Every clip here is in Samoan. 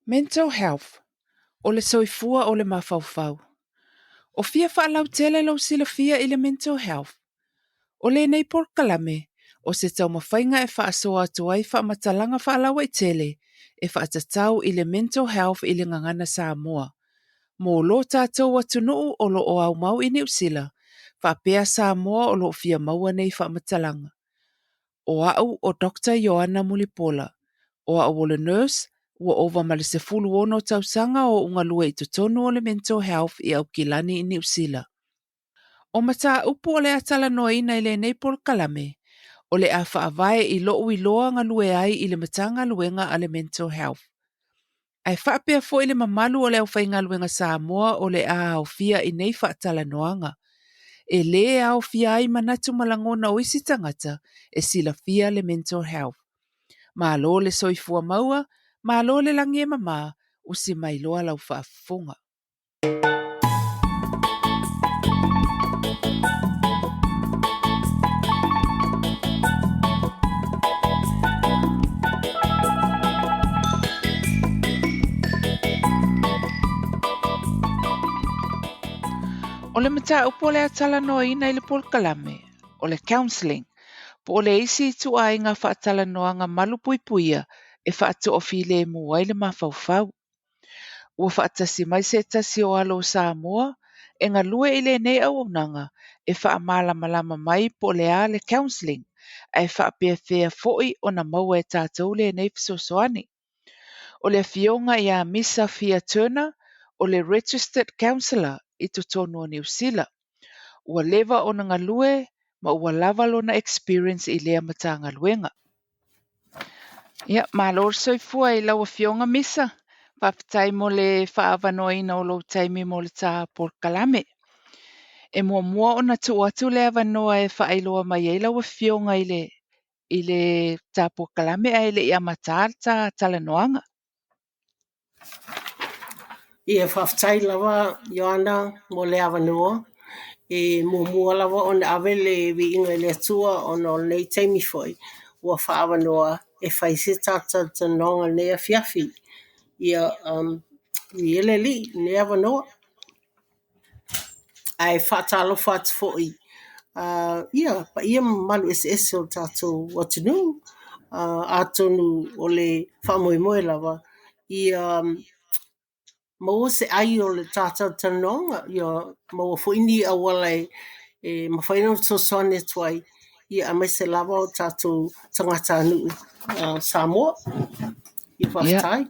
Mental Health, O le soifua o le mafaufau. O fia faalautele lou silafia i le mental health? O lenei polokalame, o se taumafaiga e faasoa atu ai faamatalaga faalauaitele e faatatau i le mental health i le gagana Samoa, mo lo tatou atunuu o lo o aumau i Niu Sila, faapea Samoa o lo o fia maua nei faamatalaga. O au o Doctor Ioana Mulipola. O au o le nurse, ua ova ma le 16 tausaga o ou galue i totonu o le Mental Health i Aukilani i Niu Sila. O mataupu o le a talanoaina i lenei polokalame, o le a faavae i lou iloa galue ai i le Matagaluega a le Mental Health. Ae faapea foi le mamalu o le aufaigaluega Samoa o le a aofia i nei faatalanoaga. E lē aofia ai manatu ma lagona o isi tagata e silafia le mental health. Malo le soifua maua, malo le lagi e mama, usi mai loa lau faafofoga. O le mataupu o le a talanoaina i le polokalame, o le counselling, po o le isi ituaiga faatalanoaga malupuipuia e faatoafilemu ai le mafaufau. Ua faatasi mai se tasi o alo o Samoa e galue i lenei auaunaga e faamalamalama mai po o le a le counselling ae faapefea foi ona maua e tatou lenei fesoasoani. O le afioga ia Misa Fia Turner, o le Registered Counsellor i totonu o Niu Sila. Ua leva ona galue ma ua lava lona experience i lea Matagaluega. Ia, malo le soifua i lau Afioga Misa. Faafetai mo le faaavanoaina o lou taimi mo le ta polokalame. E muamua ona tuu atu le avanoa e faailoa mai ai lau Afioga i le i le ta polokalame ae le i amata le ta talanoaga. Ia, faafetai lava Ioana mo le avanoa. E muamua lava ona ave le viiga i le Atua ona o lenei taimi foi ua faaavanoa e fai se tatou talatalanoaga i lenei afiafi. Ia, viia le Alii i lenei avanoa. Ae faatalofa atu foi ia paia ma mamalu eseese o le tatou atunuu. Atonu o le faamoemoe lava ia maua se ai o le ta talatalanoaga, ia maua foi ni auala e mafai ona fesoasoani atu ai, ia aemaise lava o tatou tagatanuu o Samoa. Ia faafetai. Ia.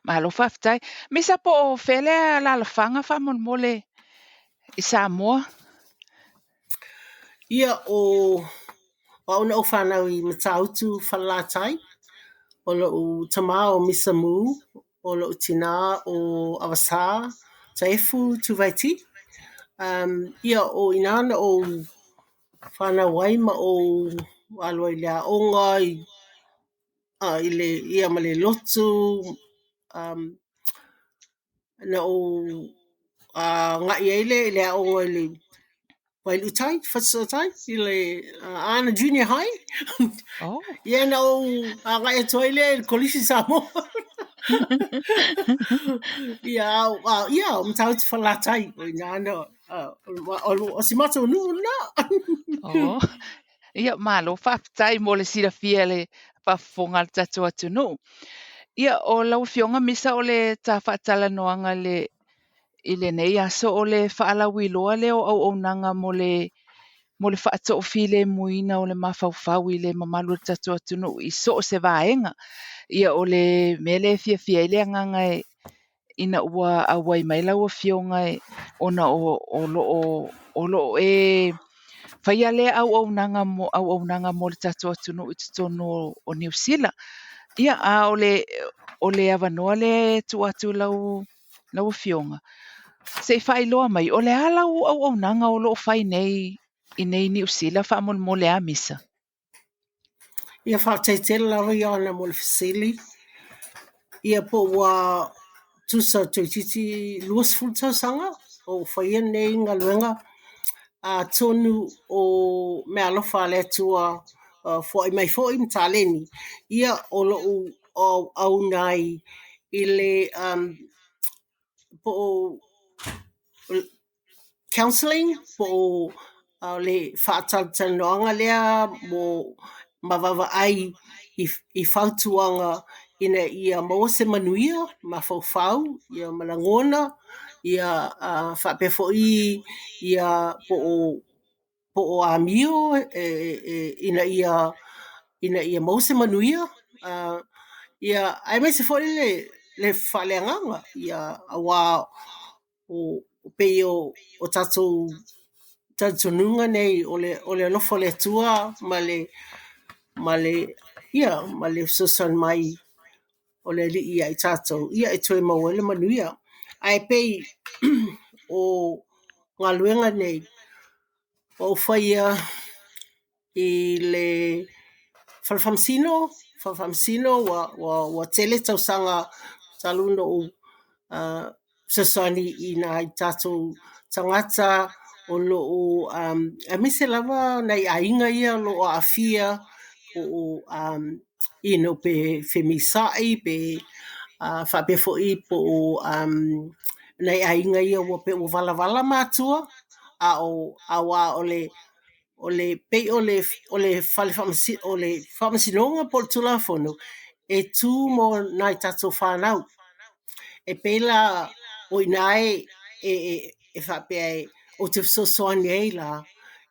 Malo faafetai. Misa po o fea le alaalafaga faamolemole i Samoa? Ia, o au na ou fanau i Matautu Falelatai. O lou tama o Misa Mu, o lou tinā o Avasa Taefu Tuvaiti. Ia, o i ina na ou fanau ai ma ou alu ai i le aoga ia ma le lotu. Na ou agai ai lea i le aoga i le Vaialuu tai, Fasitoo-tai i le Aana Junior High. Oh. Ia na ou agai atu ai lea i le Kolisi Samoa. Ia, ia, o Matautu Falelatai, o i ina na, o si matou nuu lena. Oh. Ia, malo faafetai mo le silafia le faafofoga a le tatou atunuu. Ia, o lau Afioga Misa o le ta faatalanoaga le i lenei aso o le faalauiloa lea o auaunaga mo le mo le faatoafilemuina o le mafaufau i le mamalu o le tatou atunuu i so o se vaega. Ia o le mea lea e fiafia ai le agaga e ina ua auai mai lau afioga e ona o lo o e faia lea auaunaga mo auaunaga mo le tatou atunuu i totonu o Niu Sila. Ia, a o le avanoa lea e tuu atu i lau lau afioga, se i faailoa mai, o le a lau auaunaga o lo o fai nei i nei Niu Sila faamolemole a Misa? Ia, faafetai tele lava Ioana mo le fesili. Ia, po ua tusa toeitiiti 20 tausaga o ou faia lenei galuega. Atonu o meaalofa a le Atua foai mai foi ma taleni, ia o lou auauna ai i le um po o counselling po o le faatalatalanoaga lea mo ma vaavaai i fautuaga ina ia maua se manuia mafaufau ma lagona ia faapea foi ia po o amio ina ia maua se manuia ia aemaise foi le faaleagaga aua e pei o tatou talitonuga nei o le alofa o le Atua ma le fesoasoani mai o le Alii ia i tatou e toe maua ai le manuia. Ae pei o galuega nei ua ou faia i le Fale Faamasino, ua tele tausaga talu ona ou fesoasoani i nai o tatou tagata o lo o aemaise lava nai aiga ia o lo o aafia po o pe femisaai pe faapea foi po o nai aiga ia pei ua valavala matua aua o le pei o le Faamasinoga po o le Tulafono e tu mo nai a tatou fanau. E pei la o i ina e faapea ou te fesoasoani ai la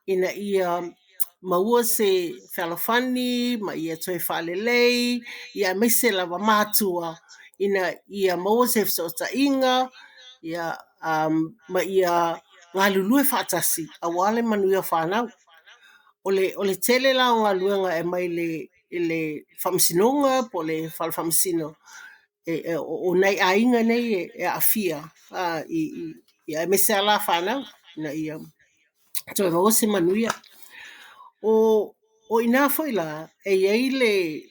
ina ia maua se fealofani ma ia toe faalelei aemaise lava matua ina ia maua se fesootaiga ma ia galulue faatasi aua le manuia o fanau. O le tele la o galuega e aumai i le Faamasinoga po o le Fale Faamasino o nai aiga nei e aafia aemaise lava la fanau ina ia toe maua se manuia. O i ina foi la e i ai le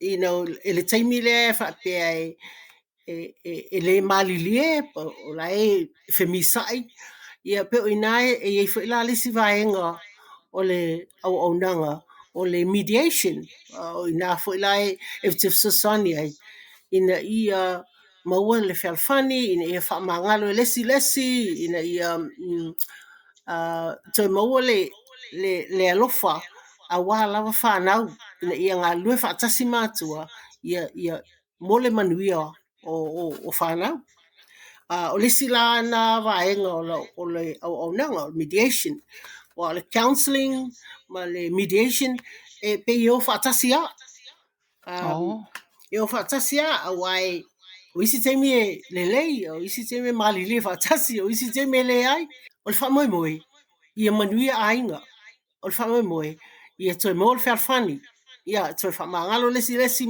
you know i le taimi lea e faapea e le malilie o la e femisaai, pei o i ina e i ai foi la le isi vaega o le auaunaga o le mediation. O i ina foi la ou te fesoasoani ai ina ia maua le fealofani, ina ia faamagalo e le isi i le isi, ina ia toe maua le alofa aua lava fanau ina ia galulue faatasi matua mo le manuia o fanau. O le isi la lena vaega o le auaunaga o le mediation. Aua o le counselling ma le mediation e pei e o faatasi lava. E o faatasi lava aua o isi taimi e lelei, o isi taimi e malilie faatasi, o isi taimi e leai. O le faamoemoe, ia manuia aiga. O le faamoemoe, ia toe maua le fealofani, ia toe faamagalo le isi i le isi.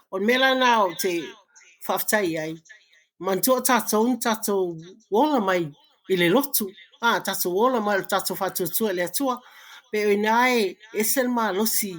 O le mea la lena ou te faafetai ai, manatua o tatou na tatou ola mai i le lotu, tatou ola mai o le tatou faatuatua i le Atua. Pei o i ina e ese le malosi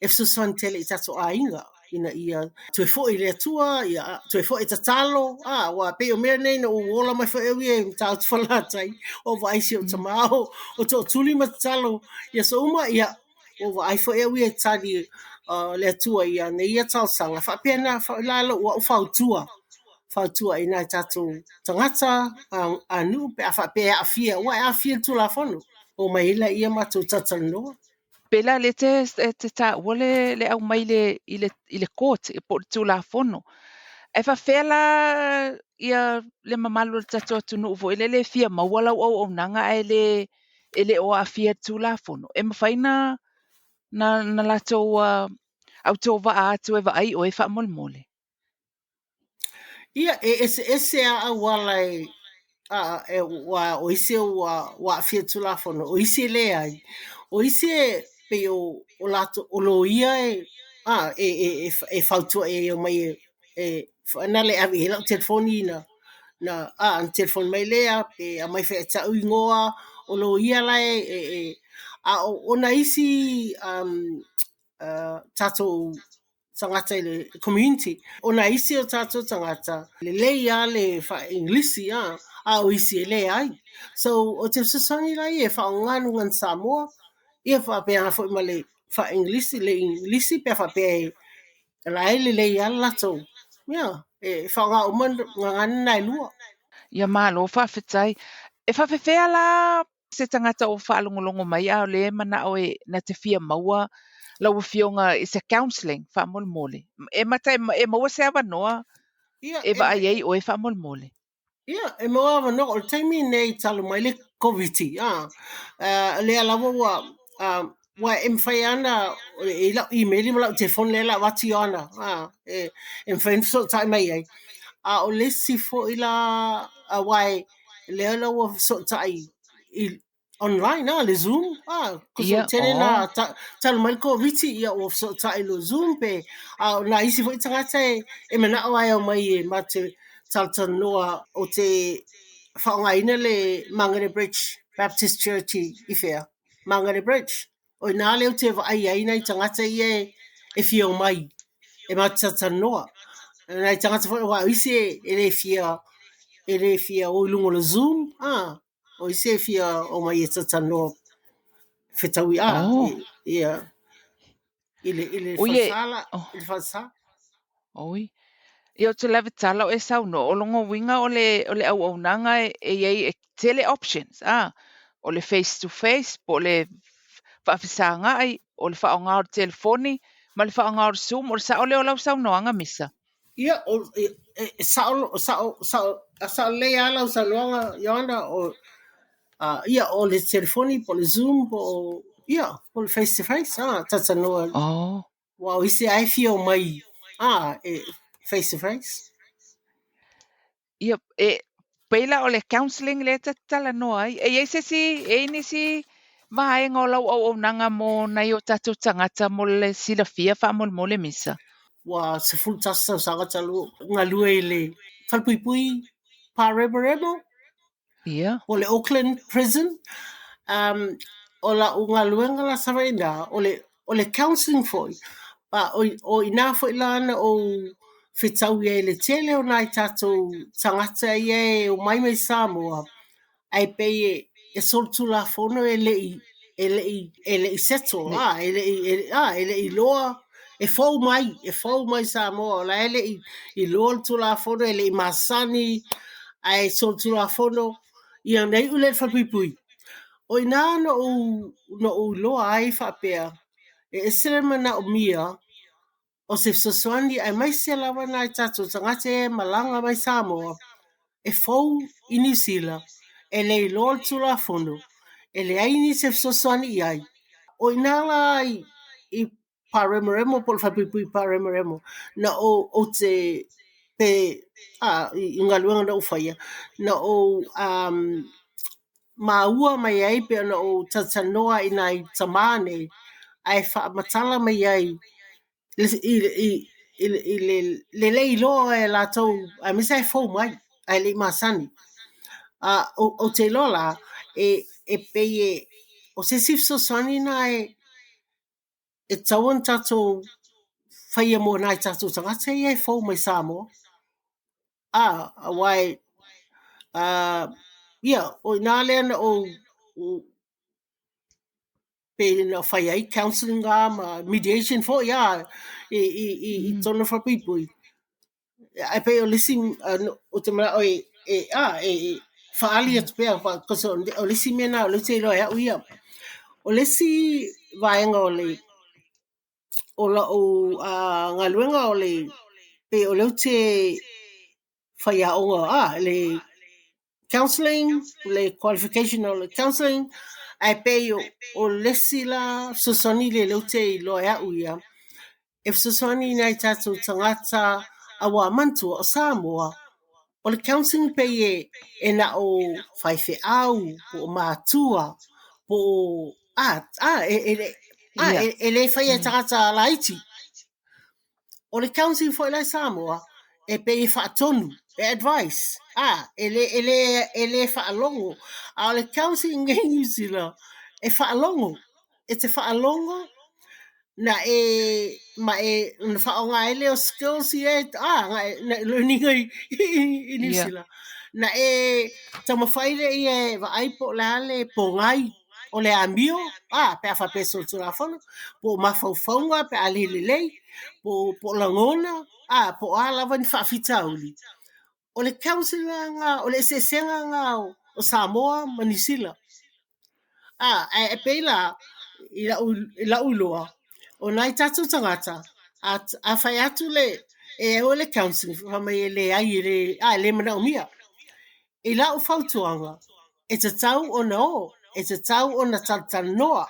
e fesoasoani tele i tatou aiga ina ia toe foi i le Atua, toe foi e tatalo. Aua pei o mea nei ina ua ou ola mai foi au ia i Matautu Falelatai, ua ou vaai i si ou tama o tootuli ma tatalo i aso uma, ia ua ou vaai foi au ia i tali a le Atua i ana ia talosaga, e faapena foi la lou au fautua, fautua i nai o tatou tagata a nuu pe a faapea e aafia, aua e aafia i le Tulafono. Omai ai laia matou talatalanoa. Pei la lea e te taua le aumai i le court po o le Tulafono. Ae faapefea la ia le mamalu o le tatou atunuu foi lele e fia maua lau auaunaga ae e le o aafia i le Tulafono? E mafai na latou autovaa atu e vaai oe faamolemole? Ia, e eseese lava auala aua o isi ua aafia i le Tulafono, o isi e leai. O isi e pei o latou o loia e fautua i ai e omai foi lea e ave i ai lau telefoni ona telefoni mai lea pe aumai foi ia te au igoa. O loia la e... A o nai isi tatou tagata i le community, o nai isi o tatou tagata, lelei lava le faa-Igilisi, a o isi e leai. So, ou te fesoasoani la ia e faaaoga le Gagana Samoa, ia faapena foi ma le faa-Igilisi, le Igilisi pe a faapea la e lelei lava le latou, ia, e faaaoga uma gagana na e lua. Ia malo faafetai. E faapefea la se tagata o faalogologo mai a o lea e manao e na te fia maua lau afioga i se counselling faamolemole. E mata e maua se avanoa e vaai ai oe faamolemole. Ia, e maua avanoa. O le taimi lenei talu mai le Koviti, a, lea lava ua, ua e mafai lava ona, e i ai lau email ma lau telefoni lea o le a avatu Ioana, a, e mafai ona fesootai mai ai. A o le isi foi la, aua lea la ua fesootai i online a le Zoom a yeah, tele na talu mai le Koviti ia ua fesootai i le Zoom pe a o nai isi foi tagata e manao lava e omai e matou te talatalanoa ou te faaaogaina le Mangere Bridge Baptist Church i fea Mangere Bridge o i ina lea ou te vaai ai nai tagata ia e fia omai e matou talatalanoa nai tagata foi aua o isi e le fia e le fia o i luga o le Zoom a O isi e fia omai e talatalanoa fetaui a Oh. ia i le i le Oi e falesa la oh. i le falesa. Oi. Ia ou te lave tala o e saunoa, o lona uiga o le o le auaunaga e e i ai e tele options, a? O le face to face po o le faafesagaai, o le faaaoga o le telefoni ma le faaaoga o le Zoom. O le sao lea o lau saunoaga, Misa? Ia, o, e, e, sao, sao, sao, sao lelei lava lau saunoaga, Ioana, o, ia, o le telefoni po o le Zoom po o, ia, po o le face to face, a, talatalanoa. Oh. Aua o isi lava e fia omai, a, e face to face. Ia, e pei la o le counselling lea ta te talanoa ai. E i ai se isi, e i ai nisi vaega o lau auaunaga mo nai o tatou tagata mo le silafia faamolemole Misa? Ua 11 tausaga talu ou galue i le falepuipui Pāremarema. Ia. Po o le Auckland Prison. O lau galuega la sa fai i ina, o le, o le counselling foi, a o, o i ina foi la na ou fetaui ai i le tele o nai tatou tagata ia e omai mai Samoa, ae pei e, e solitulafono e le i, e le i, e le i settle, a, e le i, a, e le i iloa, e fou mai, e fou mai Samoa, o la e le i iloa le Tulafono, e le i masani, ae solitulafono, ia ona iu lea i le falepuipui. O i ina na ou, na ou iloa ai faapea, e ese le manaomia o se fesoasoani aemaise lava nai tatou tagata ia e malaga mai Samoa e fou i Niu Sila, e le iloa le Tulafono, e leai nisi e fesoasoani i ai. O i ina la i Pāremarema po o le falepuipui Pāremarema na ou, ou te pe a, i, i galuega na ou faia, na ou maua mai ai pe ona ou talatalanoa i nai tamā nei, ae faamatala mai ai i, i, i, i le, le le iloa e latou, aemaise e fou mai, ae le i masani. A, ou, ou te iloa la, e, e pei e, o se isi fesoasoani lena e, e tatau ona tatou faia mo nai tatou tagata ia e fou mai Samoa. A, aua e, a, ia, o i ina lea na ou, pei na fai ai counselling a ma mediation foi a i, i, i, i totonu o falepuipui. Ae pei o le isi, ou te manao e, e, a, e, e faaali atu pea, cause o le isi mea lena o lea ou te iloa e au ia. O le isi vaega o le, o lau galuega o le, pei o lea ou te faiaoga, a, le counselling, le qualification o le counselling, ae pei o le isi la fesoasoani lea lea ou te iloa e au ia, e fesoasoani i nai tatou tagata aua manatua o Samoa, o le counselling pei e, e na o faifeau, po o matua, po o, a, a, e, e, a, e, e le faia e tagata laiti. O le counselling foi la i Samoa, e pei e faatonu, e advice, a, e le, e le, e le faalogo. A o le counselling i Niu Sila, e faalogo, e te faalogo, na e, ma e, na faaaoga ai lea o skills ia e, a, na e, na e learning ai i Niu Sila. Na e taumafai lea ia e vaai po o le a le pogai. o le amio, a, pe a faapea e solitulafono, po o mafaufauga pe a le lelei, po o lagona, a, po o a lava ni faafitauli. O le counselor lena, o le eseesega lena o Samoa ma Niu Sila. A, ae pei la, i la'u iloa, o nai tatou tagata, a fai atu le, e o i le counselling, fai mai e leai, e le, a, e le manaomia. I la'u fautuaga, e tatau ona o, e tatau ona talatalanoa,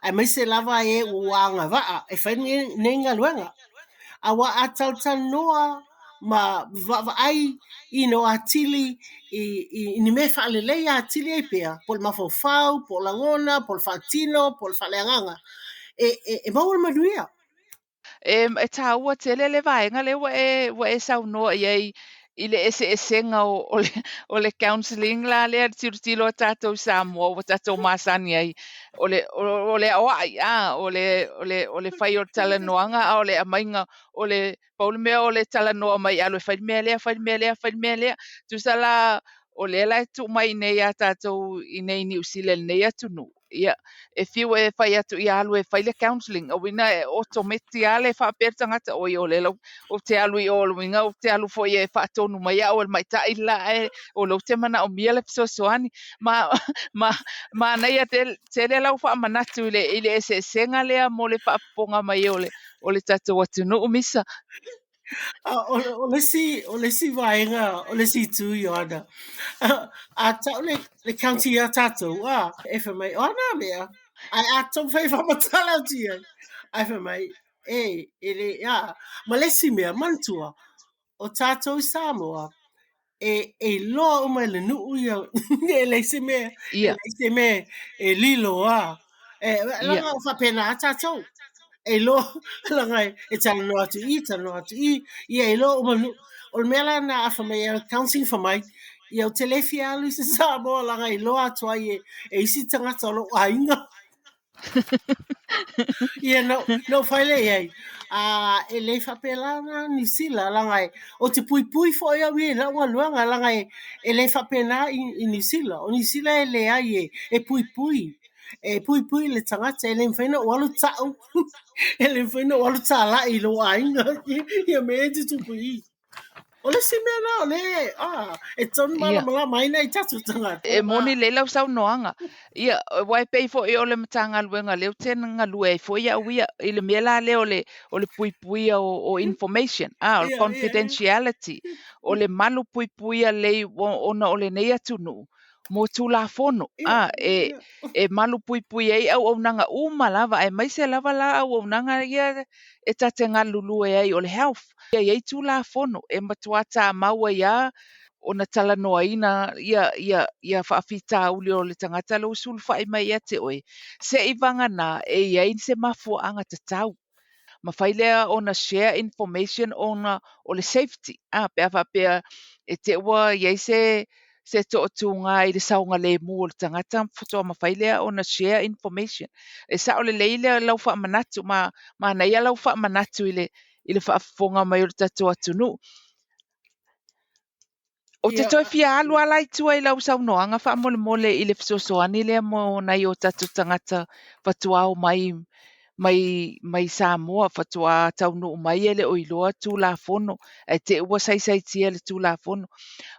aemaise lava e ua agavaa e fai nei galuega. Aua a talatalanoa ma vaavaai you know, atili i ni mea e faaleleia atili ai pea, po o le mafaufau, po o lagona, po o le faatino, po o le faaleagaga, e maua le manuia. E taua tele le vaega lea ua e saunoa i ai i le eseesega o le counselling la lea tilotilo a tatou i Samoa ua tatou masani ai o le aoai, a o le fai o le talanoaga, a o le aumaiga o le pau le mea o le talanoa mai, alu e fai le mea lea, fai le mea lea, fai le mea lea. Tusa la o lea la e tuu mai nei a tatou i nei Niu Sila, lenei atunuu, ia e fiu e fai atu ia alu e fai le counselling, o uiga e otometi lava le faapea le tagata, oi, o lea ou te alu i o, le uiga ou te alu foi e faatonu mai au e le maita'i la, ae o lea ou te manaomia le fesoasoani. Ma manaia tele lau faamanatu i le eseesega lea mo le faafofoga mai o le tatou atunuu, Misa. O le isi vaega, o le isi itu, Ioana, a tau le county ia tatou, a e fai mai o ana mea, ae a taumafai e faamatala atu i ai, ae fai mai e le a. Ma le isi mea manatua, o tatou i Samoa e iloa uma e le nuu ia, e leai se mea, e leai se mea e lilo a e laga o faapena a tatou e iloa laga e talanoa atu i, talanoa atu i, ia iloa uma nuu. O le mea la na afa mai e counselling, fa mai ia ou te le fia alu i se Samoa laga iloa atu ai e isi tagata o lou aiga. Ia no fai le iai a e le faapela na Niu Sila laga e o te puipui foi au ia i lau galuega laga e le faapena i Niu Sila. O Niu Sila e leai, e puipui, e puipui le tagata. E le mafai ona ou alu ta'u, e le mafai ona ou alu tāla'i i lou aiga ia mea e tutupu i. O le isi mea la o le a e tonu malamalama ai nai tatou tagata. E moni lelei lau saunoaga. Ia, ua e pei foi o le Matagaluega lea ou te galue ai foi au ia i le mea la lea o le puipuia o information, a o le confidentiality, o le malu puipuia lelei ona o lenei atunuu mo Tulafono a e malu puipui ai auaunaga uma lava, aemaise lava la auaunaga ia e ta te galulue ai o le health. Ia i ai Tulafono e matuā tamau ai a ona talanoaina ia faafitauli o le tagata lea ua sulufai mai ia te oe, se'i vagana e i ai se mafuaaga tatau. Mafai lea ona share information ona o le safety, a pe a faapea e te ua i ai se toatuga i le saogalemu o le tagata, faatoa mafai lea ona share information. E sa'o lelei lea lau faamanatu, ma manaia lau faamanatu i le faafofoga mai o le tatou atunuu. Ou te toe fia alu ala i tua i lau saunoaga faamolemole i le fesoasoani lea mo nai o tatou tagata fatuao mai Samoa, fatuā taunuu mai e le o iloa Tulafono, ae te ua saisaitia le Tulafono.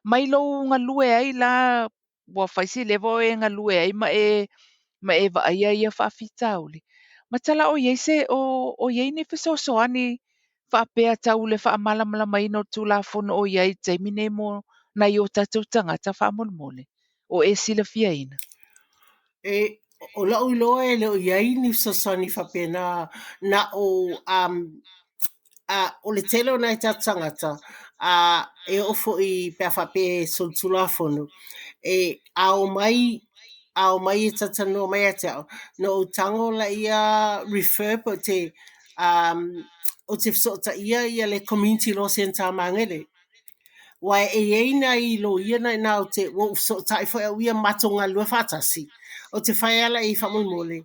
Mai lou galue ai la, ua fai si leva o e galue ai ma e vaaia ia faafitauli. Matala o i ai se o i ai ni fesoasoani faapea tau le faamalamalamaina o Tulafono o i ai i le taimi nei mo nai o tatou tagata faamolemole o e silafiaina? E o la'u iloa e le o i ai ni fesoasoani faapena na o a o le tele o nai tatou tagata a e oo foi pe a faapea e solitulafono e a o mai e talatalanoa mai ia te au na ou tago laia refer po te o te fesootaia ia le Community Law Centre a Magele. Ua e i ai nai loia na ina o te ua ou fesootai foi au ia matou galulue faatasi o te fai ala i faamolemole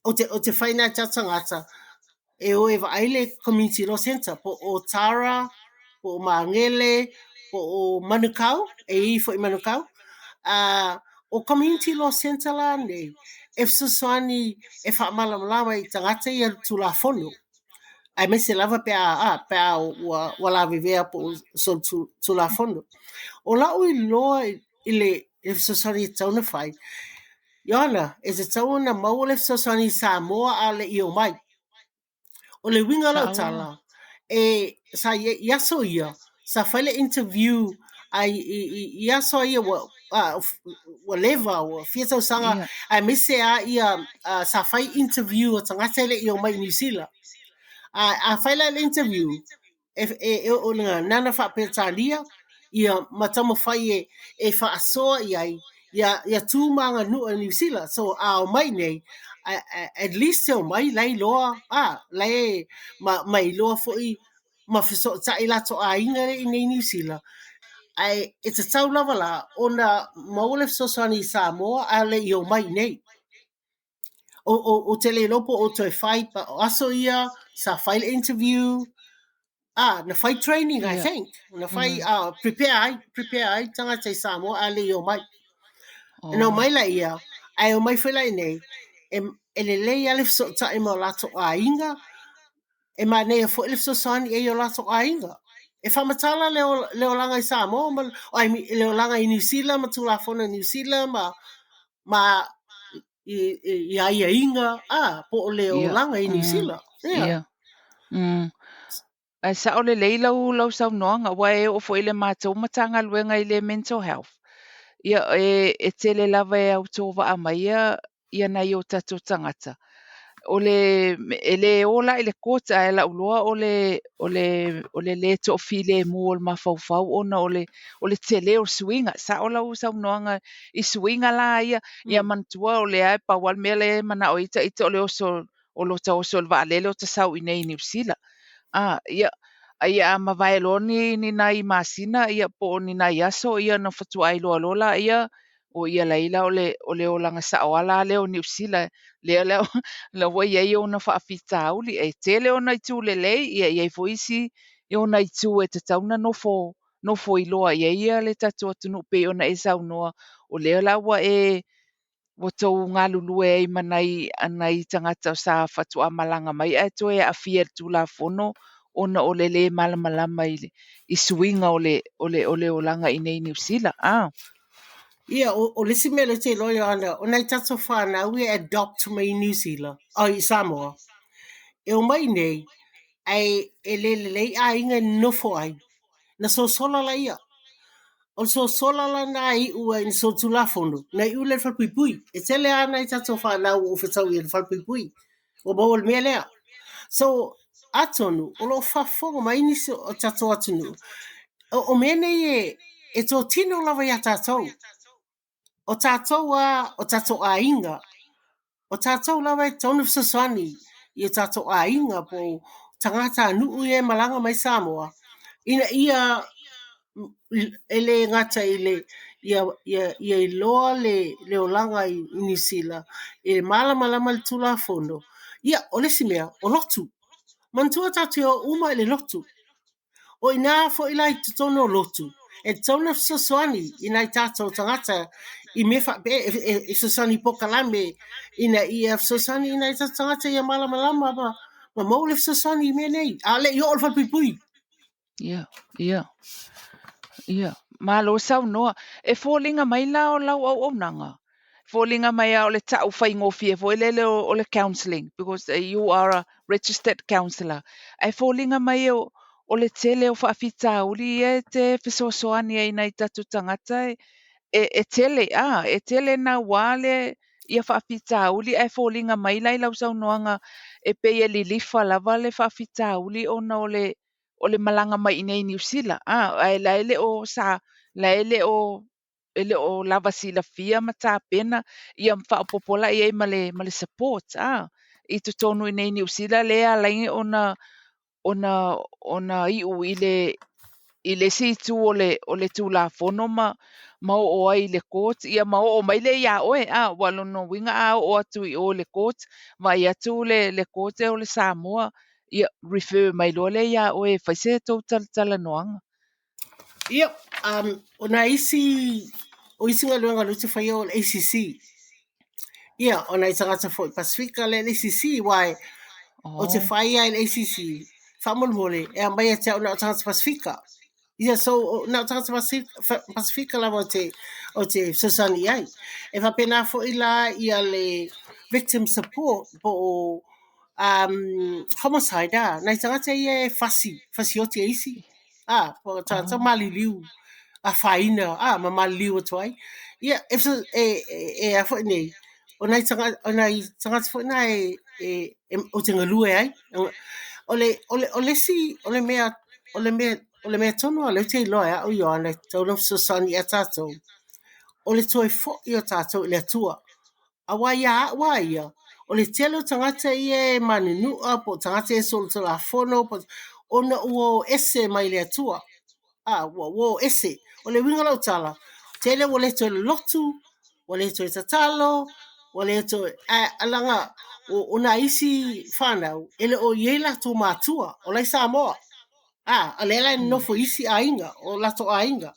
o te fai nai tatou tagata e o e vaai le Community Law Centre po o Tara, po o Magele, po o Manukau, e i foi Manukau. O Community Law Centre la nei. e fesoasoani e faamalamalama i tagata ia Tulafono, aemaise lava pe a, pe a ua lavevea po o solitulafono. O la'u iloa i le fesoasoani e tatau ona fai, Ioana, e tatau ona maua le fesoasoani i Samoa a o le i omai. O le uiga o lau tala, e sa i aso ia, sa fai le interview a i aso ia ua ua leva, ua fia tausaga, aemaise a ia sa fai interview a tagata e le i omai i Niu Sila. A fai la le interview, e o le gagana faa-Peretania ia ma taumafai e faasoa i ai ia tu ma aganuu a Niu Sila. So a omai nei, at least e omai la e iloa, la e ma iloa foi ma fesootai latou aiga lea i inei i Niu Sila. Ae e tatau lava la ona maua le fesoasoani i Samoa a o le i omai i inei. Ou te le iloa po o toe fai, o aso ia sa fai le interview, na fai training, I think na fai, prepare ai tagata i Samoa a le i omai. Na omai laia, ae omai foi la iinei, e lelei lava le fesootai ma o latou aiga, e manaia foi le fesoasoani i ai i o latou aiga. E faamatala le olaga i Samoa ma I mean, le olaga i Niu Sila ma Tulafono i Niu Sila ma i aiaiga, po o le olaga i Niu Sila. Yeah. Ae sa'o lelei lau saunoaga, ua e oo foi i le matou Matagaluega i le mental health. Ia e tele lava e autovaa mai ia nai o tatou tagata. O le e le o la i le court, ae lau loa o le le toafilemu o le mafaufau ona o le tele o le suiga. Sa'o lau saunoaga i suiga la ia. Ia manatua o lea e pau lava le mea lea e manao ai ita o le oso o lota oso i le vaalele o ta sau i nei i Niu Sila. Ia, ai a mavae loa ni nai masina ia po o ni nai aso ia na faatoa iloa loa laia o ia laila o le olaga sa'o ala lea o Niu Sila lea la ua iai ona faafitauli. E tele ona itu lelei, ia i ai foi isi ona itu e tatau ona nofo nofo iloa i ai ia le tatou atunuu pei ona e saunoa o lea la ua tou galulue ai ma nai tagata sa faatoa malaga mai ae toe aafia i le Tulafono ona o le lē malamalama i suiga o le olaga i nei Niu Sila. Ia, o le isi mea lea ou te iloa, Ioana, o nai tatou fanau e adopt mai i Niu Sila, i Samoa, e omai nei, ae e le lelei aiga e nonofo ai, na sosola laia. O le sosola la na iu ai na solitulafono, na iu lea i le falepuipui. E tele lava nai tatou fanau ua ou fetau i le falepuipui. Ua maua le mea lea. So, atonu, o lo o faafofoga mai nisi o tatou atunuu, o mea nei e totino lava iā tatou. O tatou a, o tatou aiga, o tatou lava e tatau ona fesoasoani i o tatou aiga po o tagatanuu ia e malaga mai Samoa, ina ia e le gata i le ia iloa le olaga i Niu Sila, e malamalama le Tulafono. Ia, o le isi mea, o lotu. Manatua tatou te o uma i le lotu. O ina foi la i totonu o lotu, e tatau ona fesoasoani i nai tatou tagata i mea faapea, e fesoasoani i polokalame ina ia fesoasoani i nai tatou tagata ia malamalama ma maua le fesoasoani i mea nei. A o le i oo i le falepuipui. Ia. Malo saunoa. E foliga mai la o lau auaunaga. Foliga mai a o le ta'u faigofie foi lele o le counselling because you are a registered counsellor. Ae foliga mai o le tele o faafitauli ia e te fesoasoani ai nai tatou tagata e tele e tele naua le ia faafitauli ae foliga mai la i lau saunoaga e pei e lilifa lava le faafitauli ona o le malaga mai i nei Niu Sila ae la e le o sa la e le o e le o lava silafia ma tapena ia faaopoopo la i ai ma le support i totonu i nei Niu Sila lea e ala ai ona iu i le isi itu o le Tulafono ma oo ai i le court ia ma oo mai lea iā oe ua lona uiga a oo atu i o i le court vaai atu le court o le Samoa ia refer mai loa lea iā oe e fai se tou talatalanoaga. Ia, o nai isi o isi galuega o lea ou te faia o le ACC. Ia, o nai tagata foi Pasefika lea i le ACC, aua ou te fai lava i le ACC, faamolemole e aumai ia te au na o tagata Pasefika. Ia, so na o tagata Pasefika lava ou te fesoasoani i ai. E faapena foi la ia le victim support po o homicide, a, nai tagata ia e fasi, fasioti e isi, a, po o tagata maliliu, afaina, a, ma maliliu atu ai. Ia, e, e, e, a foi nei, o nai tagata, o nai tagata foi na e, e, e ou te galue ai. O le, o le, o le isi, o le mea, o le mea, o le mea tonu lava lea ou te iloa e au Ioane e tatau ona fesoasoani ia tatou, o le toe foi o tatou i le Atua. Aua ia au lava ia, o le tele o tagata ia e manunua po o tagata ia e solitulafono po ona ua o ese mai le Atua. A, ua o ese. O le uiga o lau tala, tele ua le toe lotu, ua le toe tatalo, ua le toe... Ae leaga o nai isi fanau, e le o i ai latou matua, o la e i Samoa. A, o lea la e nonofo i isi aiga, o latou aiga.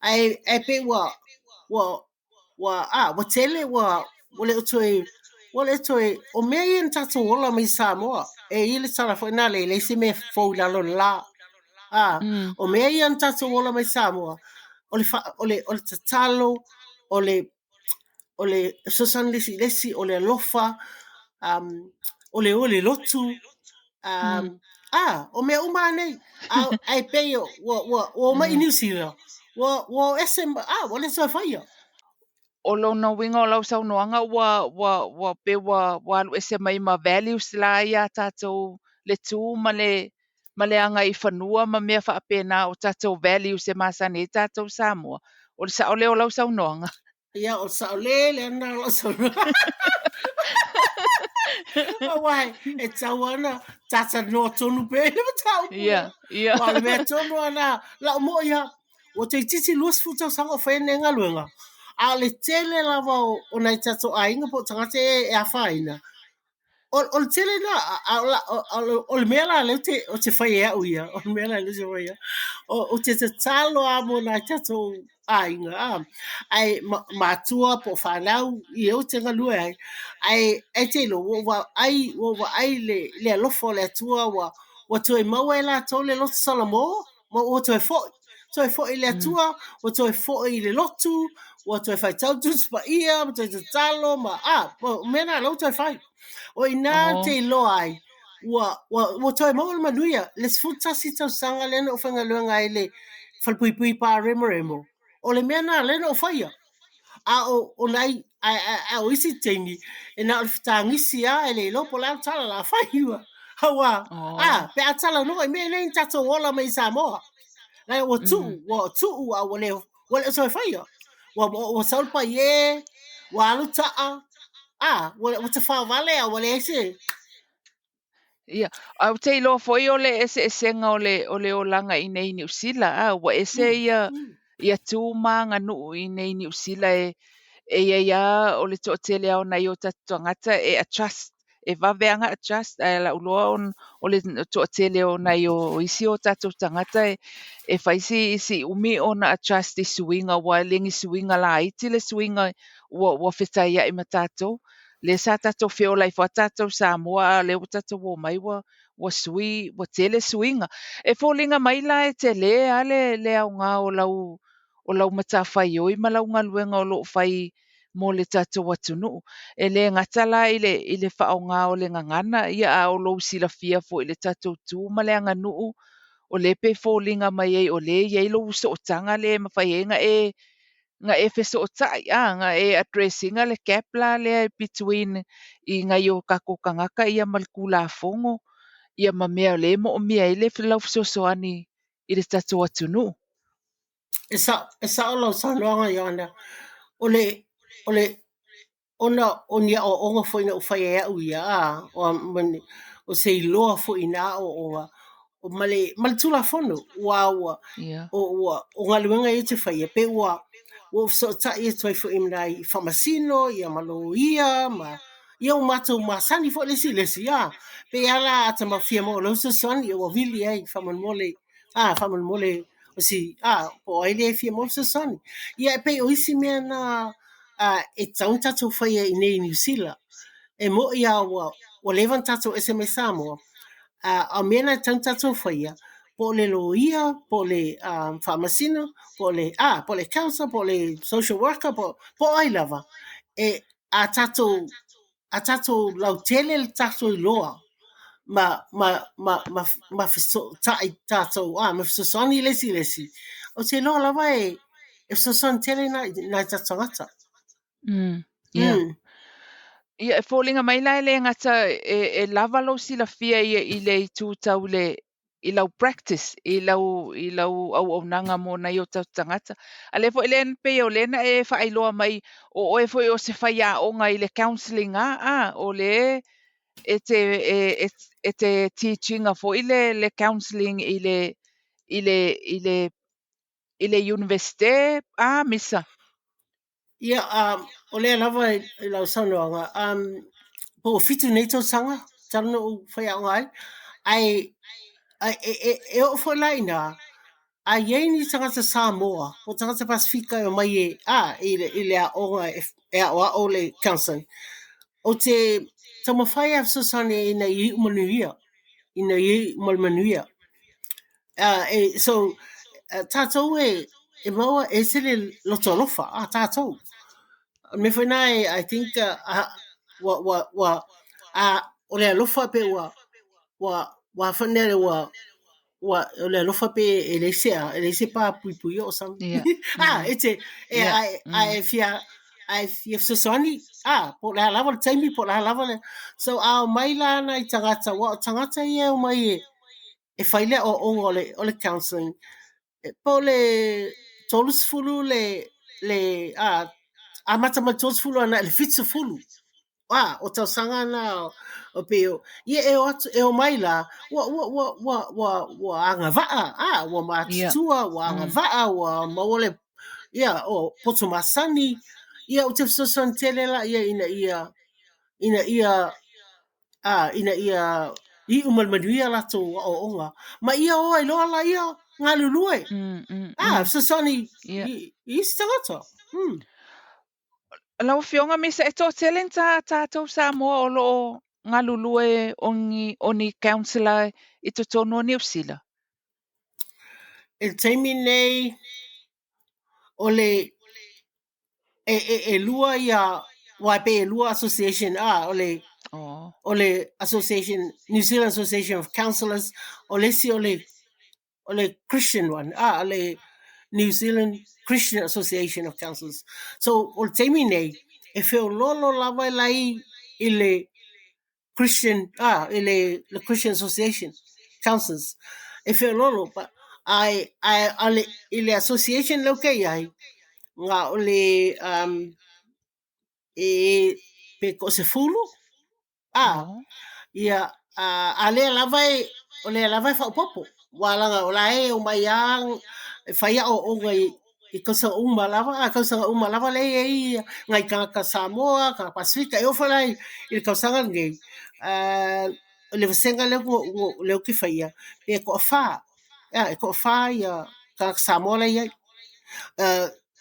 Ae, ae pei ua, ua, ua, a, ua tele ua, ua le o toe, ua le o toe, o mea ia na tatou ola mai Samoa. E i ai le tala foi na le, leai se mea fou i lalo o le la. A, o mea ia na tatou ola mai Samoa, o le, fa, o le, o le tatalo, o le, o le fesoasoani le isi i le isi, o le alofa, o le o i le lotu, o mea uma lava nei. Ae pei ua, ua, ua omai i Niu Sila, ua, ua o ese, a, ua le toe faia. O lona uiga o lau saunoaga ua, ua, ua pei ua, ua alu ese mai ma values la ia a tatou le tu ma le, ma le agaifanua ma mea faapena o tatou values e masani ai tatou Samoa. O le sao lea o lau saunoaga? Ia, o le sao lele lena o lau saunoaga. Aua e tatau ona talatalanoa tonu pea i le mataupu. Ia, ia. Aua o le mea tonu lava lena, lau moi lava, ua toeitiiti 20 tausaga o faia lenei galuega, a o le tele lava o nai tatou aiga po o tagata ia e afaina, o le tele lena, a o le mea la lea ou te fai e au ia, o le mea la lea ou te fai ou te tatalo lava mo nai tatou aiga, a, ae matua po o fanau ia ou te galue ai, ae e te iloa, ua ou vaai, ua ou vaai i le alofa o le Atua, ua toe maua e latou le loto salamo, ma ua toe foi, toe foi i le Atua, ua toe foi i le lotu, ua toe faitau Tusi Paia, ma toe tatalo, ma, a, o mea na la ua toe fai. O i ina ou te iloa ai, ua, ua, ua toe maua le manuia. Le 11 tausaga lea na ou faigaluega ai i le Falepuipui Pāremoremo, o le mea na lea na ou faia. A o, o nai, a, a, a o isi taimi, e na o le fetagisi lava, e le iloa po o le a le tala o le a fai. Aua, a, pe a talanoa i mea nei na tatou ola mai i Samoa. Leaga ua tuu, ua tuu a ua le, ua le o toe faia. Ua, ua, ua sau le paie, ua alu taa, a, ua, ua tafaovale a ua leai se... Ia, ae ou te iloa foi o le eseesega o le, o le olaga i nei Niu Sila, a, ua ese ia, ia tu ma aganuu i nei Niu Sila e, e i ai lava o le toatele lava o nai o tatou tagata e adjust, e vave lava ona adjust, ae o lau iloa o le toatele o nai o isi o tatou tagata e, e fai si, si umi ona adjust i suiga, aua e le ni suiga laiti le suiga ua, ua fetaiai ma tatou. Lea sa tatou feola ai foi tatou Samoa, a o lea ua tatou omai ua, ua sui, ua tele suiga. E foliga mai la e tele lava le, le aoga o lau, o lau matafaioi ma lau galuega o lo o fai mo le tatou atunuu. E le gata la i le, i le faaaoga o le gagana, ia a o lou silafia foi i le tatou tu ma le aganuu, o lea pei e foliga mai ai o lea e i ai lou sootaga lea e mafai ai ona e na e fesootai, a, na e address ina le gap la lea between i nai o tatou tagata ia ma le Tulafono ia ma mea o lea e moomia ai le lau fesoasoani i le tatou atunuu. E sao, e sao lau saunoaga Ioana. O le, o le, ona o ni aoaoga foi na ou faia e au ia, a, o se iloa foi i na aoaoga, ma le, ma le Tulafono, ua, ua, o, ua, o galuega ia ou te faia, pei ua, ua ou fesootai atu ai foi ma nai faamasino, ia ma loia, ma, ia ua matou masani foi le isi i le isi, a, pei lava la a ta fia maua lau fesoasoani, ia ua vili ai, faamolemole, a, faamolemole, o si, a, po o ai lea e fia maua fesoasoani. Ia e pei o isi mea na, e tatau ona tatou faia i inei i Niu Sila. E mo'i a ua ua leva ona tatou ese mai Samoa, a o mea na e tatau ona tatou faia, po o le loia, po o le faamasino, po o le a, po o le counsellor, po o le social worker, po o ai lava, e a tatou a tatou lautele le tatou iloa ma ma ma ma ma fesootai tatou a ma fesoasoani le isi i le isi, ou te iloa lava e e fesoasoani tele nai nai tatou tagata. Ia. Ia, e foliga mai la e le gata e, e lava lou silafia i, i le itu tau i le i lau practice, i lau, i lau auaunaga mo nai o tatou tagata. A lea foi lea pei o lea na e faailoa mai o oe foi o se faiaoga i le counselling a, a o le e te, e, e, e te teach ina foi le, le counselling i le, i le, i le, i le Universite a Misa. Ia, o lea lava i lau saunoaga, po ua 7 nei tausaga talu ona ou faiaoga ai, ae e, e, e oo foi la i ina, a i ai ni tagata Samoa po o tagata Pasefika e omai e, a, i le, i le aoga e, e aoao le counselling, ou te taumafai lava e fesoasoani ina ia iu manuia, ina ia iu ma le manuia. E, so, tatou e, e maua e ese le loto alofa, a tatou. O le mea foi lena e, I think, ua, ua, ua, a, o le alofa pe ua, ua, ua foi lea ua, ua, o le alofa pe e leai se a, e leai se pa puipuia o something. Yeah. Ah, e te, e, Yeah. a, a e fia, a e fia fesoasoani, ah, po o le a lava le taimi, po o le a lava le, so a omai la nai tagata, aua o tagata ia e omai e, e fai le aoaoga o le, o le counselling, po o le 30 le, le, a, amata mai le 30 agai i le 70. A, o tausaga na o pei o, ia e o atu, e omai la, ua, ua, ua, ua, ua, ua agavaa, a, ua matutua, ua agavaa, ua maua le, ia, o poto masani, ia ou te fesoasoani tele laia ina ia, ina ia a, ina ia iu ma le manuia latou aoaoga, ma ia o ai loa laia galulue, a, fesoasoani i, i isi tagata. Lau Afioga Misa, e toatele ni tā tātou Samoa o lo o galulue o ni, o ni counsellor i totonu o Niu Sila? I le taimi nei, o le e, e, e lua ia, aua e pei e lua association, a, o le, Oh. o le association, New Zealand Association of Counsellors, o le isi o le, o le Christian one, a, o le New Zealand Christian Association of Counsellors. So, o le taimi nei, e feoloolo lava e lai i le Christian, ah, i le, le Christian Association Counsellors. E feoloolo, pa, ae, ae, a le, i le association lea ou te i ai, na o le, um, e, pe toasefulu, ah, Oh. ia, a, a lea lava e, o lea lava e faaopoopo. Aua leaga o la e omai lava e fai aoaoga i, i tausaga uma lava, a tausaga uma lava lea e i ai nai tagata Samoa, tagata Pasefika, e oo foi la i le tausaga lenei, o le vasega lea lea ou te faia, pe toafa, e toafa ia tagata Samoa la e i ai.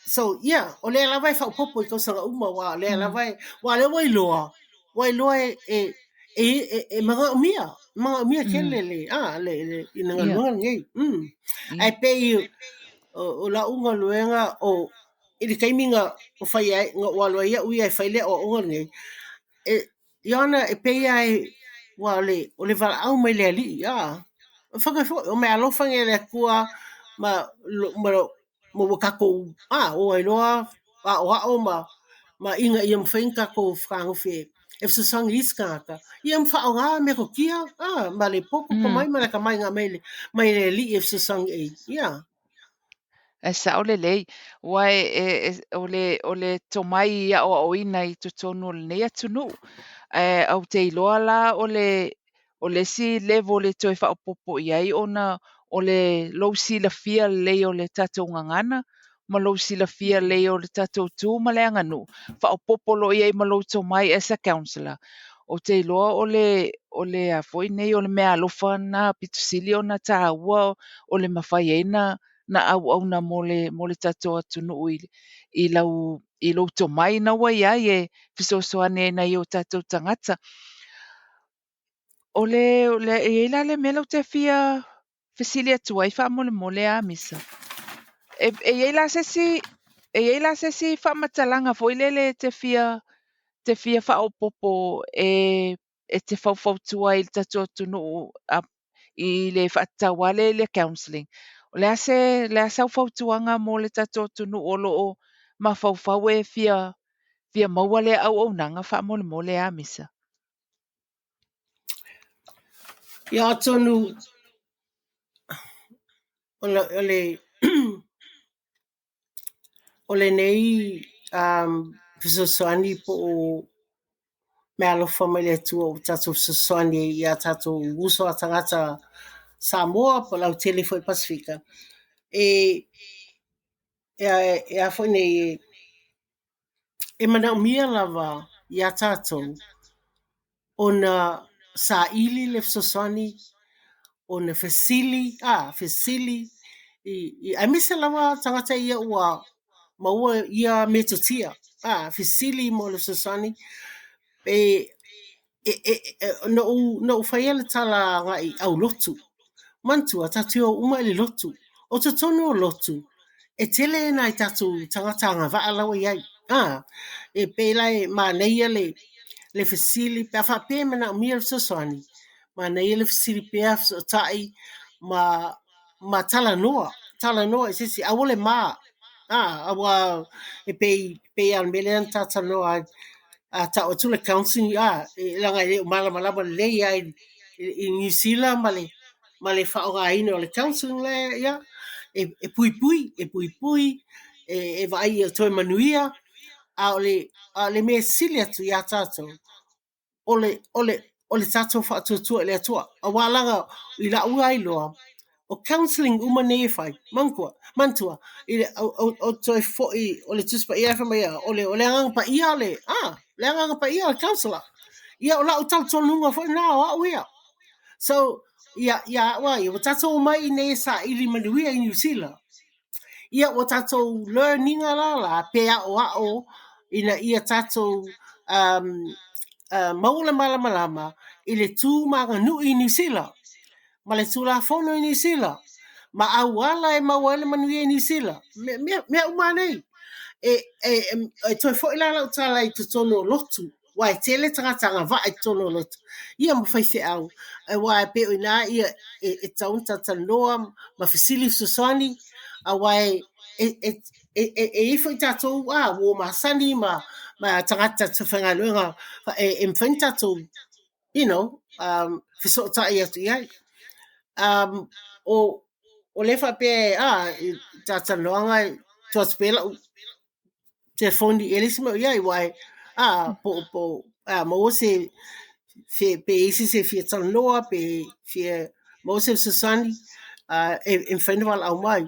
So yeah, o lea lava e faaopoopo i tausaga uma, aua o lea lava e, aua o lea ua iloa, ua iloa e, e, e, e, e manaomia, manaomia tele le, a, le, le, i le galuega lenei. Ae pei o, o lau galuega o, i le taimi na o fai ai, na ou alu ai au ia e fai le aoaoga lenei, e, Ioana, e pei lava e, ua o le, o le valaau mai le Alii, a, fai mai foi, o meaalofa nei a le Atua, ma, ma, ma ua tatou, a, o ai loa aoao ma, ma ina ia mafai ona tatou fetagofi e, e fesoasoani i isi tagata, ia ma faaaoga metotia, a, ma le poto tomai ma le atamai na aumai le, mai le Alii e fesoasoani i ai, ia. E sao lelei, aua e, e, e, o le, o le tomai i aoaoina i totonu o lenei atunuu. Ae ou te iloa la o le, o le isi level e toe faaopoopo i ai ona o le lou silafia lelei o le tatou gagana ma lou silafia lelei o le tatou tu ma le aganuu, faaopoopo loa i ai ma lou tomai as a counsellor. Ou te iloa o le, o le a foi nei, o le meaalofa lena pito sili ona taua o le mafai ai na na auauna mo le mo le tatou atunuu i i lau i lou tomai na ua i ai e fesoasoani ai nai o tatou tagata. O le, le e i ai la le mea lea ou te fia fesili atu ai faamolemole a Misa. E, e i ai la se isi e i ai la se isi faamatalaga foi lele e te fia te fia faaopoopo e e te faufautua ai i le tatou atunuu a, i le faatatau lava lea i le counselling. O le a se le a sau fautuaga mo le tatou atunuu o lo o mafaufau e fia fia maua lea auaunaga faamolemole a Misa? Ia atonu o le o le o lenei fesoasoani po o meaalofa mai le Atua ua tatou fesoasoani ai ia tatou uso a tagata Samoa po o le lautele foi Pasefika e e a foi nei e manaomia lava iā tatou ona saili le fesoasoani, ona fesili, a fesili i, i aemaise lava tagata ia ua maua ia metotia, a fesili mo le fesoasoani. E, e, e, na ou, na ou faia le tala agai i aulotu. Manatua, tatou te o uma i le lotu. O totonu o lotu, e tele nai tatou tagata agavaa la ua i ai. A, e pei la e manaia le, le fesili, pe a faapea e manaomia le fesoasoani, manaia le fesili pea, fesootai ma, ma talanoa, talanoa i se isi, aua le ma. A, aua e pei, pei lava o le mea lea na ta talanoa ai, a tau atu le counselling, a, e, leaga e le o malamalama lelei lava i, i Niu Sila ma le, ma le faaaogaina o le counselling lea, ia, e, e puipui, e puipui, e, e vaai ia toe manuia, a o le, a o le mea sili atu iā tatou, o le, o le, o le tatou faatuatua i le Atua. Aua leaga i la'u lava iloa, o counselling uma nei e fai, manatua, manatua, i le, o, o, toe foi o le Tusi Paia fai mai, o le, o le Agaga Paia le, a, le Agaga Paia o le counselor. Ia, o la'u talitonuga foi lena o a'u ia. So, ia, ia a'u a ia, ua tatou omai iinei e saili manuia i Niu Sila. Ia, ua tatou learn ina la la, pe aoao ina ia tatou um, maua le malamalama i le tu ma aganuu i Niu Sila, ma le Tulafono i Niu Sila, ma auala e maua ai le manuia i Niu Sila. Mea, mea, mea uma nei. E, e, e, e toe foi la lau tala i totonu o lotu, aua e tele tagata agavaa i totonu o lotu, ia ma faifeau, aua e pei o i ina ia e, e tatau ona talatalanoa ma fesili fesoasoani, aua e, e, e, e, e, e i ai foi tatou a uo masani ma, ma tagata tatou faigaluega e, e mafai ona tatou you know, fesootai atu i ai. Um, o, o lea faapea, a, talatalanoaga, tuu atu pea lau telefoni e le isi mea o i ai, aua e, a, po, po, a, maua se, fe, pe i ai se isi e fia talanoa, pe fia maua se fesoasoani, a, e, e mafai ona valaau mai.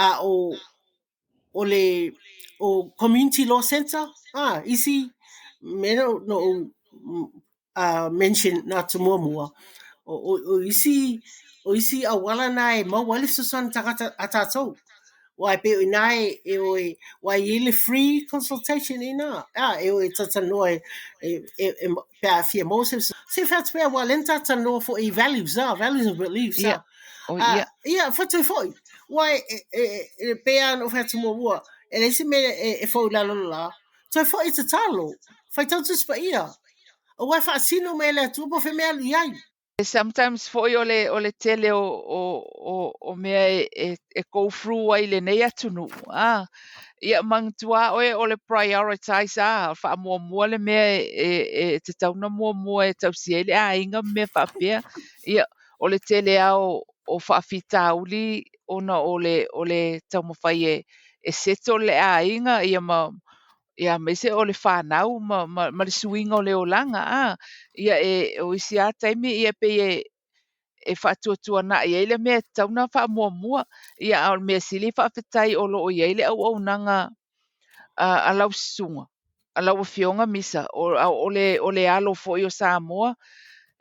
A o, o le o Community Law Centre, a, isi mea na na ou mention na atu muamua, o, o, o isi o isi auala na e maua ai le fesoasoani tagata a tatou. Aua e pei o i ina e, e o e, aua e i ai le free consultation i ina. A, e o e talatalanoa e, e, e, e, pe a fia maua se, se fai atu pea, aua o lea na talatalanoa foi i values, a, values and beliefs, a. O, ia. Ia, fai atu foi. Aua e, e, e, e pei lava ona ou fai atu muamua, e leai se mea e, e fou i lalo o le la. Toe foi e tatalo, faitau Tusi Paia, aua e faasino mai e le Atua po o fea mea e alu i ai. Sometimes foi o le, o le tele o, o, o, o mea e, e, e go through ai i lenei atunuu. Ah, ia manatua oe o le prioritize ah, faamuamua le mea e, e, e tatau ona muamua e tausia ai le aiga ma mea faapea. Ia, o le tele lava o, o faafitauli ona o le, o le taumafai e, e settle le aiga ia ma ia aemaise o le fanau ma, ma, ma le suiga o le olaga a. Ia e o isi lava taimi ia pei e e faatuatuanai ai le mea e tatau ona faamuamua. Ia a o le mea sili faafetai o lo o i ai le auaunaga a, a lau susuga, a lau afioga Misa, o, o le, o le alo foi o Samoa.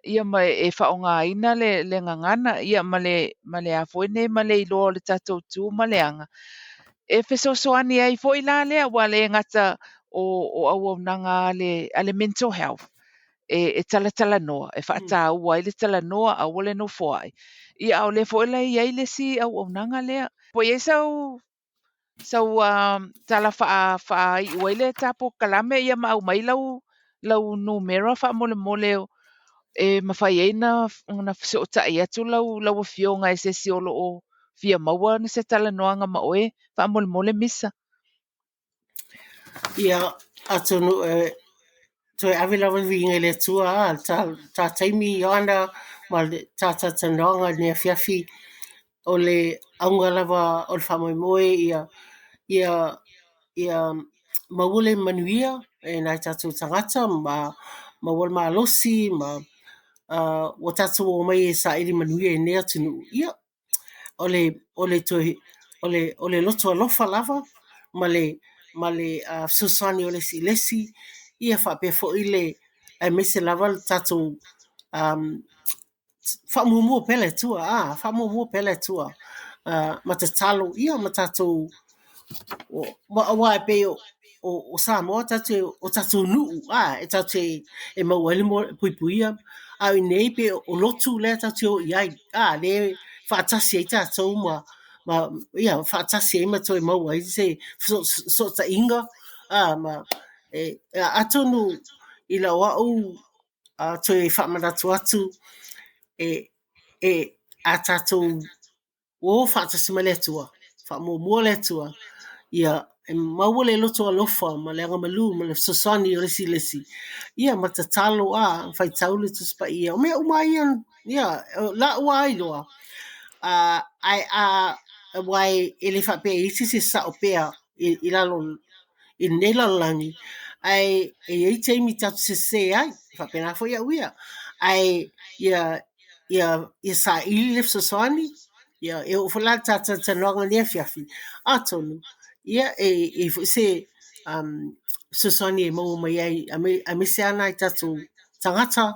Ia ma e faaaogaina le le gagana ia ma le ma le a foi nei ma le iloa o le tatou tu ma le aga e fesoasoani ai foi la lea ua le gata o o auaunaga a le a le mental health e e talatalanoa e faataua ai le talanoa aua le nofoai. Ia a o lea foi la e i ai le isi auaunaga lea. Po o i ai sau sau tala faaiu ai le ta polokalame ia ma aumai lau lau numera faamolemole e mafai ai na ona fesootai atu lau lau afioga e se isi o lo o fia maua se talanoaga ma oe faamolemole Misa. Ia, atonu e toe ave lava le viiga i le Atua a le ta taimi Ioana ma le ta talatalanoaga i lenei afiafi. O le auga lava o le faamoemoe ia ia ia maua le manuia e nai o tatou tagata ma maua le malosi ma ua tatou omai e saili manuia i lenei atunuu. Ia, o le o le toe o le o le loto alofa lava ma le ma le fesoasoani o le isi i le isi, ia faapea foi le aemaise lava le tatou faamuamua pea le Atua, a faamuamua pea le Atua ma tatalo ia ma tatou aua e pei o Samoa o tatou nuu a e tatou te e maua ai le puipuia, a o i inei pei o lotu lea tatou te o i ai a lea e faatasi ai tatou ma ia faatasi ai ma toe maua ai se fesootaiga a ma e atonu i lau au toe faamanatu atu e e a tatou o faatasi ma le Atua, faamuamua le Atua, ia e maua le loto alofa ma le agamalu ma le fesoasoani o le isi i le isi, ia ma tatalo, a faitau le Tusi Paia. O mea uma lava ia, ia o la'u lava iloa, ae a aua e le faapea e i ai se isi e sao pea i lalo i lenei lalolagi, ae e i ai taimi tatou te sese ai, e faapena foi au ia. Ae ia ia ia saili le fesoasoani, ia e oo foi la i le ta talatalanoaga i lenei afiafi, atonu ia e i ai foi se fesoasoani e maua mai ai aemaise lava nai tatou tagata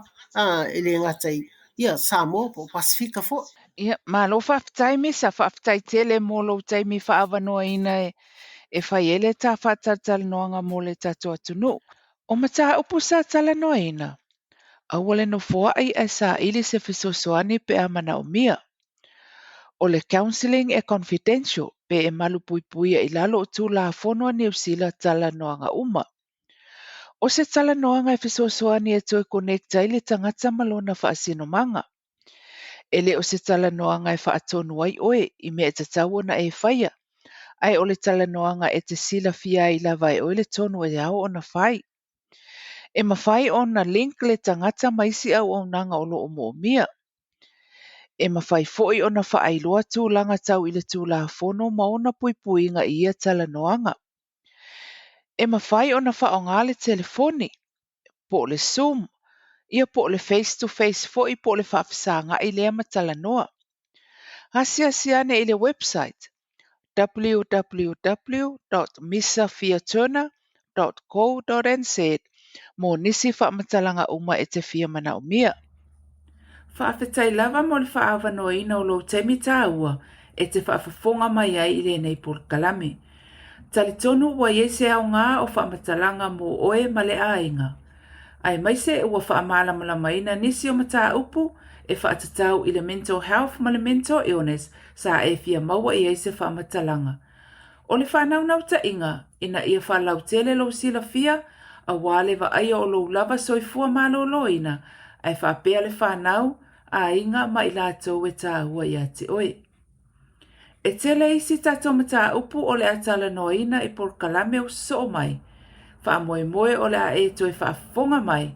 e le gata i ia Samoa po o Pasefika foi. Ia, malo faafetai Misa, faafetai tele mo lou taimi faaavanoaina e, e fai ai le ta faatalatalanoaga mo le tatou atunuu. O mataupu sa talanoaina, aua le nofoai ae saili se fesoasoani pe a manaomia. O le counselling e confidential pe e malupuipuia i lalo o Tulafono a Niu Sila talanoaga uma. O se talanoaga e fesoasoani e toe connect ai le tagata ma lona faasinomaga. E le o se talanoaga e faatonu ai oe i mea e tatau ona e faia, ae o le talanoaga e te silafia ai lava e oe le tonu e ao ona fai. E mafai ona link le tagata ma isi auaunaga o lo o moomia. E mafai foi ona faailoa tulaga tau i le Tulafono ma ona puipuiga i ia talanoaga. E mafai ona faaaoga le telefoni, po o le Zoom, ia po o le face to face foi po o le faafesaga'i lea ma talanoa. Asiasi ane i le website www.misafiaturner.co.nz mo nisi faamatalaga uma e te fia manaomia. Faafetai lava mo le faaavanoaina o lou taimi taua e te faafofoga mai ai i lenei polokalame. Talitonu ua i ai se aoga o faamatalaga mo oe ma le aiga, aemaise ua faamalamalamaina nisi o mataupu e faatatau i le mental health ma le mental illness sa e fia maua i ai se faamatalaga. O le faanaunautaiga, ina ia faalautele lou silafia aua le vaaia o lou lava soifua maloloina ae faapea le fanau, aiga ma i latou e taua ia te oe. E tele isi tatou mataupu o le a talanoaina i polokalame ua sosoo mai. Faamoemoe o le a e toe faafofoga mai.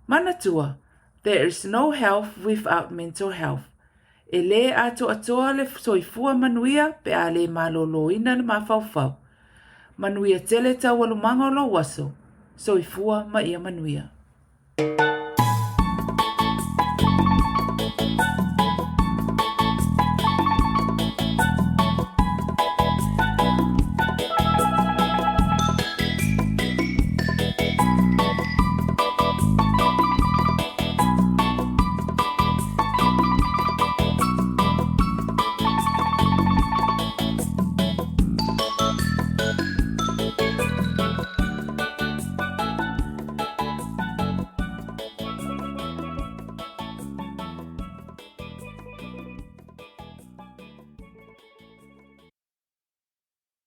Manatua, there is no health without mental health. E lē atoatoa le soifua manuia pe a lē maloloina le mafaufau. Manuia tele taualumaga o lou aso. Soifua ma ia manuia.